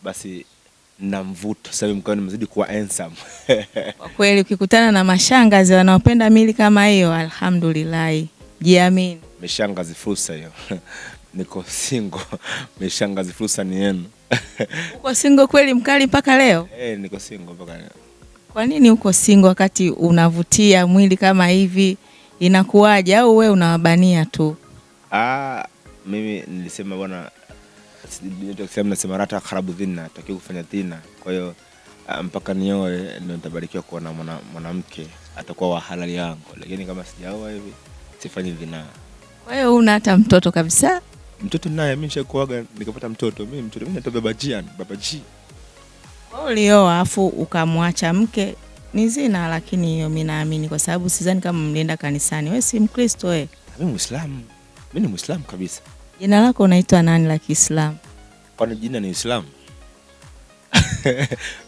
Basi na mvuto sasa hivi mkawa nimezidi kuwa handsome. Kwa kweli ukikutana na mashangazi wanaopenda mili kama hiyo, alhamdulillah, jiamini. Mishangazi, fursa hiyo. Niko single. Mishangazi, fursa ni yenu. Uko single kweli mkali mpaka leo? Eh, niko single mpaka leo. Kwa nini uko single wakati unavutia mwili kama hivi? Inakuwaje au wewe unawabania tu? Mimi nilisema bwana, nasema rata kharabu dhina, takiwa kufanya dhina. Kwa hiyo mpaka nioe ndio nitabarikiwa kuwa na mwanamke atakuwa wa halali yangu, lakini kama sijaoa hivi sifanyi dhina. Kwa hiyo huna hata mtoto kabisa? Mtoto naye mimi nishakuaga nikapata mtoto. Mimi mtoto mimi naitwa Baba G, yani Baba G. Wewe ulioa afu ukamwacha mke ni zina, lakini hiyo mimi naamini kwa sababu sidhani kama mlienda kanisani. Wewe si Mkristo wewe? Mimi Muislamu. Mimi ni Muislamu kabisa. Jina lako unaitwa nani la Kiislamu? Kwani jina ni Uislamu?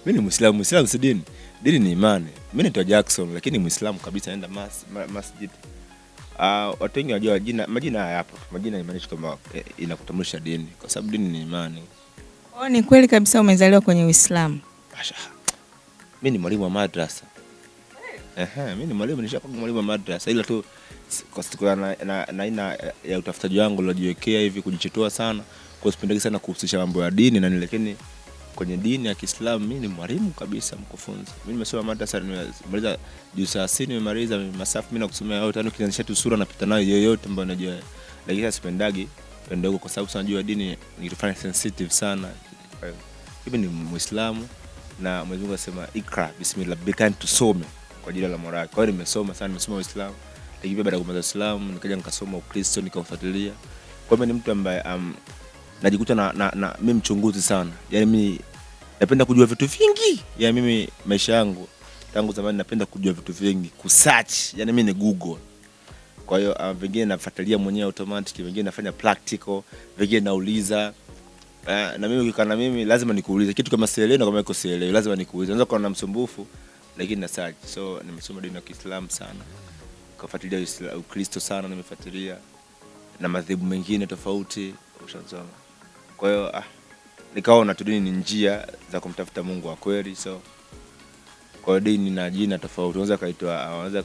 Mimi ni Muislamu. Muislamu si dini. Dini ni imani. Mimi naitwa Jackson lakini Muislamu kabisa, naenda masjid. Watu wengi wanajua jina, majina haya yapo. Majina haimaanishi kwamba inakutambulisha dini, kwa sababu dini ni imani. Kwa ni kweli kabisa umezaliwa kwenye Uislamu? Asha. Mimi ni mwalimu wa madrasa. Ehe, mimi ni mwalimu, nishakuwa mwalimu wa madrasa, ila tu kwa siku na aina ya utafutaji wangu nilojiwekea hivi kujichetua sana, kwa sipendagi sana kuhusisha mambo ya dini na nini, lakini kwenye dini ya Kiislamu mimi ni mwalimu kabisa, mkufunzi. Mimi nimesoma madrasa, nimemaliza juu saa sita, nimemaliza masafu, mimi nakusomea yote, yani ukianzisha tu sura napita nayo yoyote ambayo najua. Lakini sasa sipendagi ndogo kwa sababu najua dini ni kitu fulani sensitive sana. Kwa hiyo mimi ni Muislamu na Mwenyezi Mungu anasema ikra bismillah, bikani tusome kwa ajili ya Mola wake. Kwa hiyo nimesoma sana, nimesoma Uislamu. Lakini pia baada ya kumaliza Uislamu nikaja nikasoma Ukristo nikaufuatilia. Kwa hiyo ni mtu ambaye najikuta na mimi mchunguzi sana. Yaani mimi napenda kujua vitu vingi. Yaani mimi maisha yangu tangu zamani napenda kujua vitu vingi, kusearch. Yaani mimi ni Google. Kwa hiyo vingine nafuatilia mwenyewe automatic, vingine nafanya practical, vingine nauliza. Na mimi ukikaa na mimi lazima nikuulize kitu kama sielewi, na kama iko sielewi lazima nikuulize. Naweza kuwa na msumbufu lakini na search. So nimesoma dini ya Kiislamu sana, kafuatilia Ukristo sana nimefuatilia, na madhehebu mengine tofauti ushansoma. Kwa hiyo nikaona tu dini ni njia za kumtafuta Mungu wa kweli. So kwa hiyo dini na jina tofauti, unaweza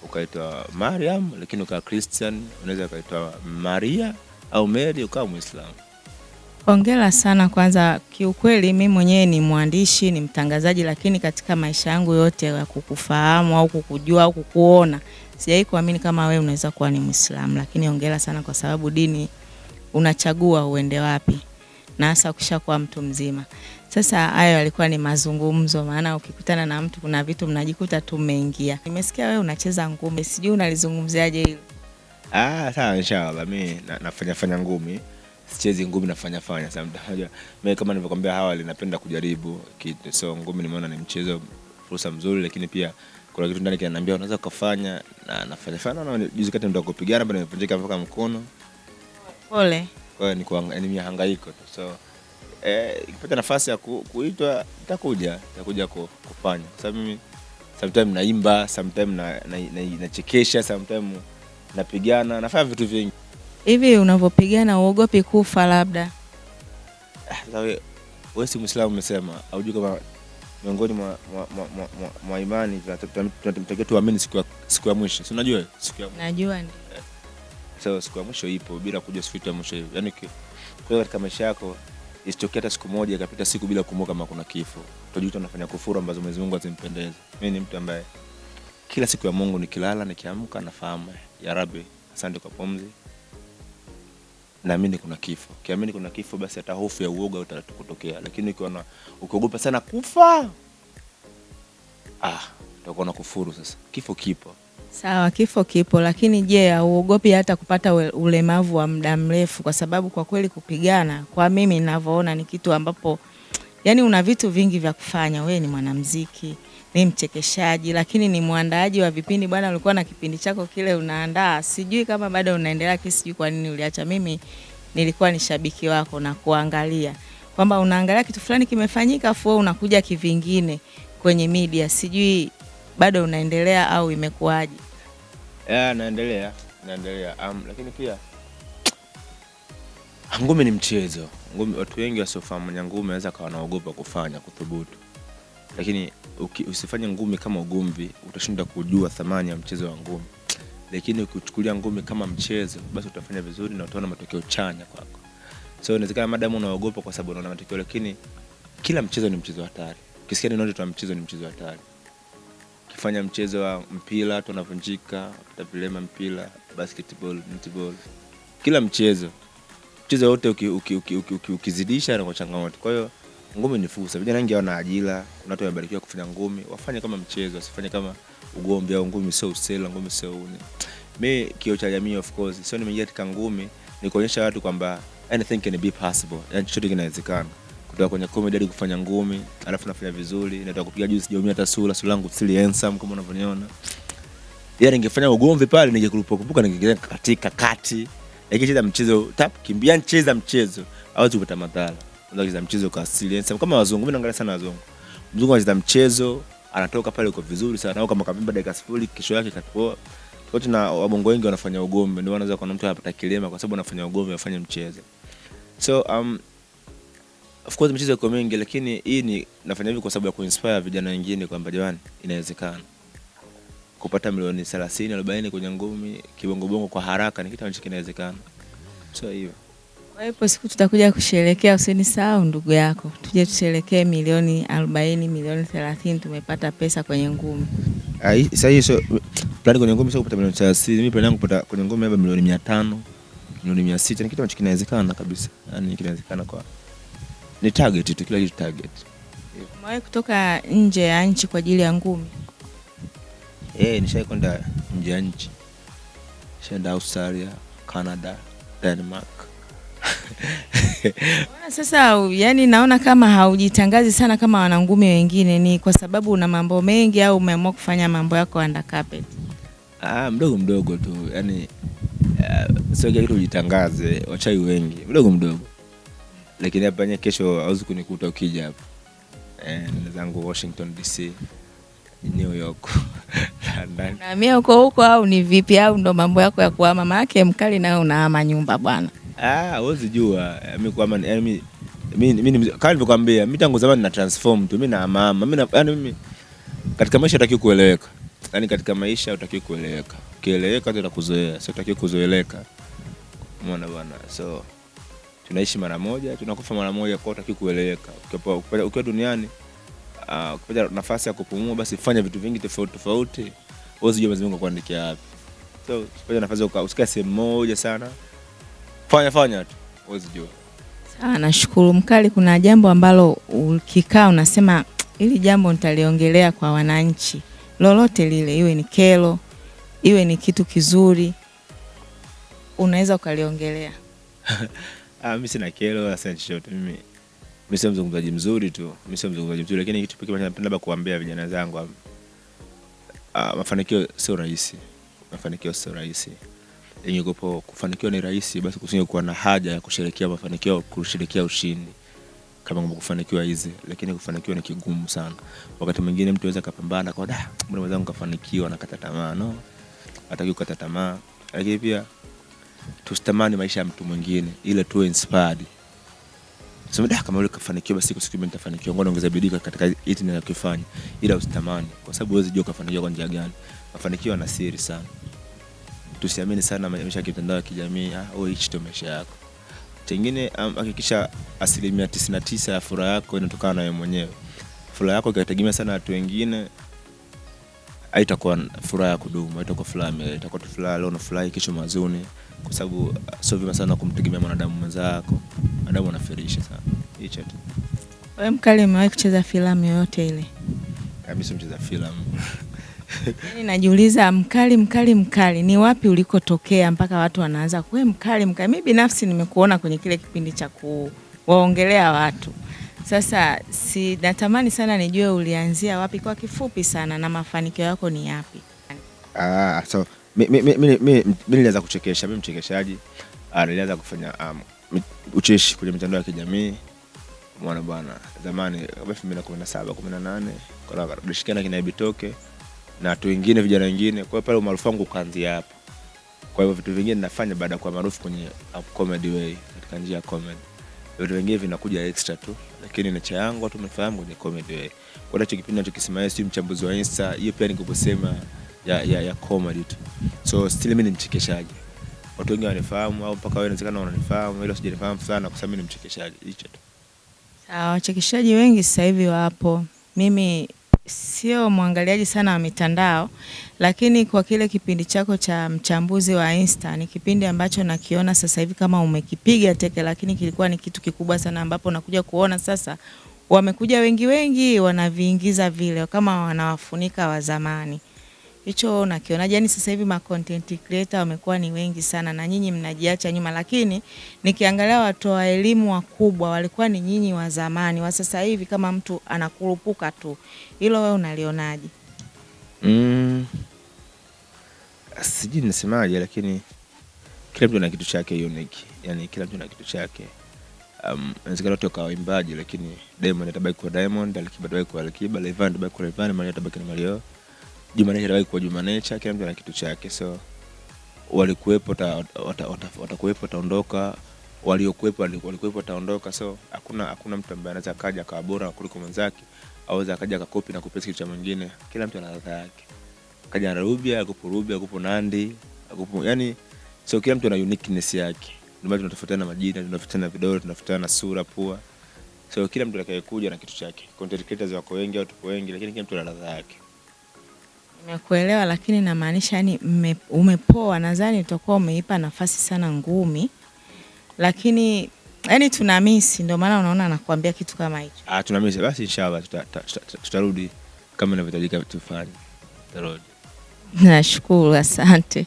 ukaitwa Mariam lakini ukawa Christian, unaweza ukaitwa Maria au Mary ukawa Muislamu. Hongera sana kwanza. Kiukweli mimi mwenyewe ni mwandishi, ni mtangazaji, lakini katika maisha yangu yote ya kukufahamu au kukujua au kukuona sijawahi kuamini kama wewe unaweza kuwa ni Muislamu. Lakini hongera sana kwa sababu dini unachagua uende wapi, na hasa ukishakuwa mtu mzima. Sasa hayo yalikuwa ni mazungumzo, maana ukikutana na mtu kuna vitu mnajikuta tumeingia. Nimesikia wewe unacheza ngumi, sijui unalizungumziaje hilo? Sawa, inshallah mimi nafanya fanya ngumi. Sichezi ngumi, nafanya fanya. Sasa unajua mimi kama nilivyokuambia awali napenda kujaribu kitu. So ngumi nimeona ni mchezo, fursa mzuri, lakini pia kuna kitu ndani kinaniambia unaweza kufanya, na nafanya fanya. Na juzi kati ndio kupigana bado nimevunjika mpaka mkono. Pole. Kwa hiyo ni mihangaiko tu. So nikipata nafasi ya kuitwa nitakuja kufanya. Kwa sababu mimi sometimes naimba, sometimes nachekesha, sometimes napigana, nafanya vitu vingi. Hivi unavyopigana uogopi kufa labda? Sasa wewe si Muislamu umesema, haujui kama miongoni mwa imani tunatakiwa tuamini siku ya mwisho. Si unajua siku ya mwisho? Najua ndio. So siku ya mwisho ipo bila kujua siku ya mwisho hiyo. Yaani kwa hiyo katika maisha yako isitokee hata siku moja ikapita siku bila kumbuka kama kuna kifo. Utajikuta unafanya kufuru ambazo Mwenyezi Mungu hazimpendezi. Mimi ni mtu ambaye kila siku ya Mungu nikilala nikiamka nafahamu, ya Rabbi asante kwa pumzi. Naamini kuna kifo. Kiamini kuna kifo basi hata hofu ya uoga utakutokea. Lakini ukiogopa sana kufa, utakuwa na kufuru sasa. Kifo kipo. Sawa, kifo kipo, lakini je, hauogopi hata kupata ulemavu wa muda mrefu? Kwa sababu kwa kweli kupigana kwa mimi ninavyoona ni kitu ambapo yani una vitu vingi vya kufanya. Wewe ni mwanamuziki, ni mchekeshaji, lakini ni mwandaaji wa vipindi. Bwana, ulikuwa na kipindi chako kile unaandaa, sijui kama bado unaendelea, sijui kwa nini uliacha. Mimi nilikuwa ni shabiki wako na kuangalia kwamba unaangalia kitu fulani kimefanyika afu wewe unakuja kivingine kwenye media, sijui bado unaendelea au imekuwaje? Naendelea. Lakini pia ngumi ni mchezo. Ngumi, watu wengi wasiofahamu ngumi wanaweza kawa wanaogopa kufanya kuthubutu. Lakini usifanye ngumi kama ugomvi, utashinda kujua thamani ya mchezo wa ngumi. Lakini ukichukulia ngumi kama mchezo, basi utafanya vizuri na utaona matokeo chanya kwako. So inawezekana madamu unaogopa kwa sababu unaona matokeo, lakini kila mchezo ni mchezo hatari. Ukisikia neno la mchezo ni mchezo hatari. Ukifanya mchezo wa mpira watu wanavunjika, wapata vilema mpira, basketball, netball. Kila mchezo wote ukizidisha na changamoto. Kwa hiyo ngumi ni fursa. Vijana wengi hawana ajira, kuna watu wamebarikiwa kufanya ngumi, wafanye kama mchezo, wasifanye kama ugomvi au ngumi sio usela, ngumi sio une. Mimi kioo cha jamii of course, sio nimeingia katika ngumi ni kuonyesha watu kwamba anything can be possible. Yaani chochote kinawezekana. Kutoka kwenye comedy hadi kufanya ngumi, alafu nafanya vizuri, nataka kupiga juu sijaumia hata sura, sura yangu still handsome kama unavyoniona. Yaani ningefanya ugomvi pale ningekurupuka ningeingia katika kati. Lakini cheza mchezo tap kimbia, cheza mchezo hawezi kupata madhara. Unaweza kucheza mchezo kwa asili handsome kama wazungu. Mimi naangalia sana wazungu. Mzungu anacheza mchezo anatoka pale uko vizuri sana, au kama kavimba dakika 0 kesho yake katoa. Tofauti na wabongo wengi wanafanya ugomvi, ndio wanaweza kuona mtu anapata kilema kwa sababu anafanya ugomvi, afanye mchezo. So of course michezo iko mingi, lakini hii ni nafanya hivi kwa sababu ya kuinspire vijana wengine kwamba jamani, inawezekana kupata milioni 30 40 kwenye ngumi kibongo bongo kwa haraka, ni kitu ambacho kinawezekana. So hiyo. Kwa hiyo siku tutakuja kusherehekea, usinisahau ndugu yako. Tuje tusherehekee milioni 40, milioni 30 tumepata pesa kwenye ngumi. Sasa hiyo sio plan kwenye ngumi, sio kupata milioni 30. Mimi plan yangu kupata kwenye ngumi labda milioni 500, milioni 600, ni kitu ambacho kinawezekana kabisa. Yaani kinawezekana kwa ni target tu, kila kitu target. Umewahi kutoka nje ya nchi kwa ajili ya ngumi? Nishawahi kwenda nje ya nchi. Nishaenda Australia, Canada, Denmark. Ona sasa, yani naona kama haujitangazi sana kama wanangumi wengine, ni kwa sababu una mambo mengi au umeamua kufanya mambo yako under carpet? Mdogo mdogo tu. Yaani sio kila kitu ujitangaze, wachai wengi. Mdogo mdogo. Lakini hapa nye kesho hauwezi kunikuta ukija hapa. Nenda zangu Washington DC, New York, London. Unahamia huko huko au ni vipi, au ndo mambo yako ya kuhama? Maana mkali nayo unahama nyumba bwana. Huwezi jua. Mimi kuhama, yaani mimi kama nilivyokuambia, mimi tangu zamani na transform tu, mimi na mama. Mimi yaani mimi katika maisha hutakiwi kueleweka. Yaani katika maisha hutakiwi kueleweka. Ukieleweka watu watakuzoea, sio hutakiwi kuzoeleka. Umeona bwana? So tunaishi mara moja, tunakufa mara moja, kwa hutakiwi kueleweka. Ukiwa duniani, ukipata nafasi ya kupumua basi fanya vitu vingi tofauti tofauti. Huwezi jua Mwenyezi Mungu akuandikia wapi. So usipate nafasi usikae sehemu moja sana. Fanya tu. Huwezi jua. Sawa, nashukuru mkali. Kuna jambo ambalo ukikaa unasema hili jambo nitaliongelea kwa wananchi, lolote lile, iwe ni kero, iwe ni kitu kizuri, unaweza ukaliongelea? Mimi sina kero wala sina chochote. Mimi sio mzungumzaji mzuri tu. Mimi sio mzungumzaji mzuri, lakini kitu pekee ambacho napenda labda kuambia vijana zangu, mafanikio sio rahisi. Mafanikio sio rahisi. Ingekuwa kufanikiwa ni rahisi, basi kusingekuwa na haja ya kusherehekea mafanikio, kusherehekea ushindi kama kwamba kufanikiwa hizi. Lakini kufanikiwa ni kigumu sana. Wakati mwingine mtu anaweza kupambana kwa da, mbona mwenzangu kafanikiwa, nakata tamaa. No, hataki kukata tamaa. Lakini pia tusitamani maisha ya mtu mwingine, ila tuwe inspired. Sema da, kama yule kafanikiwa basi siku mimi nitafanikiwa, ngoja niongeze bidii katika hichi ninachokifanya. Ila usitamani, kwa sababu huwezi jua kafanikiwa kwa njia gani. Mafanikio yana siri sana. Tusiamini sana maisha ya kimtandao ya kijamii, wewe ishi tu maisha yako. Chengine, hakikisha 99% ya furaha yako inatokana na wewe mwenyewe. Furaha yako ikitegemea sana watu wengine, haitakuwa furaha ya kudumu, haitakuwa furaha milele, itakuwa tu furaha leo unafurahi, kesho mazuni, kwa sababu sio vyema sana kumtegemea mwanadamu mwenzako. Mwanadamu anafirisha sana. Hicho tu. Wewe mkali, umewahi kucheza filamu yoyote ile? Mimi si mcheza filamu. Yaani najiuliza mkali ni wapi ulikotokea mpaka watu wanaanza kuwe mkali mkali. Mimi binafsi nimekuona kwenye kile kipindi cha kuwaongelea watu. Sasa si natamani sana nijue ulianzia wapi kwa kifupi sana na mafanikio yako ni yapi? So mimi nilianza kuchekesha, mimi mchekeshaji. Nilianza kufanya ucheshi kwenye mitandao ya kijamii. Umeona bwana, zamani kama 2017, 18, kwa tulishirikiana kina Ibitoke na watu wengine, vijana wengine. Kwa hiyo pale umaarufu wangu ukaanzia hapo. Kwa hivyo vitu vingine ninafanya baada ya kuwa maarufu kwenye comedy way, katika njia ya comedy. Vitu vingine vinakuja extra tu, lakini nature yangu watu wamefahamu kwenye comedy way. Kwa hicho kipindi nachokisema si mchambuzi wa Insta, hiyo pia ni kusema ya comedy tu. So still mimi ni mchekeshaji. Watu wengi wanifahamu au mpaka wewe inawezekana unanifahamu, ila sijanifahamu sana kwa sababu mimi ni mchekeshaji. Hicho tu. Sawa, wachekeshaji wengi sasa hivi wapo. Mimi sio mwangaliaji sana wa mitandao, lakini kwa kile kipindi chako cha mchambuzi wa Insta ni kipindi ambacho nakiona sasa hivi kama umekipiga teke, lakini kilikuwa ni kitu kikubwa sana, ambapo nakuja kuona sasa wamekuja wengi wengi wanaviingiza vile kama wanawafunika wa zamani. Hicho unakionaje? Yani sasa hivi ma content creator wamekuwa ni wengi sana na nyinyi mnajiacha nyuma, lakini nikiangalia watoa elimu wakubwa walikuwa ni nyinyi wa zamani, wa sasa hivi kama mtu anakurupuka tu. Hilo wewe unalionaje? Sijui nisemaje, lakini kila mtu ana kitu chake unique. Yani kila mtu ana kitu chake. Inawezekana watu wakawa waimbaji, lakini Diamond atabaki kuwa Diamond, Alikiba atabaki kuwa Alikiba, Rayvanny atabaki kuwa Rayvanny, Mario atabaki na Mario, Juma Nature atabaki kuwa Juma Nature. Kila mtu ana kitu chake, so walikuwepo watakuwepo, wataondoka, waliokuwepo walikuwepo wataondoka. So hakuna mtu ambaye anaweza akaja akawa bora kuliko mwenzake, au anaweza akaja akakopi na kupaste kitu cha mwingine. Kila mtu ana ladha yake. Kaja na Rubia, akupo Rubia, akupo Nandi, akupo yani, so kila mtu ana uniqueness yake. Ndio maana tunatofautiana majina, tunatofautiana vidole, tunatofautiana sura, pua. So kila mtu atakayekuja na kitu chake. Content creators wako wengi au tupo wengi, lakini kila mtu ana ladha yake. Nimekuelewa, lakini namaanisha yani umepoa, nadhani utakuwa umeipa nafasi sana ngumi, lakini yani tunamisi, ndio maana unaona anakuambia kitu kama hicho. Ah, tunamisi basi, inshallah tutarudi kama inavyohitajika tufanye. Tutarudi. Nashukuru, asante.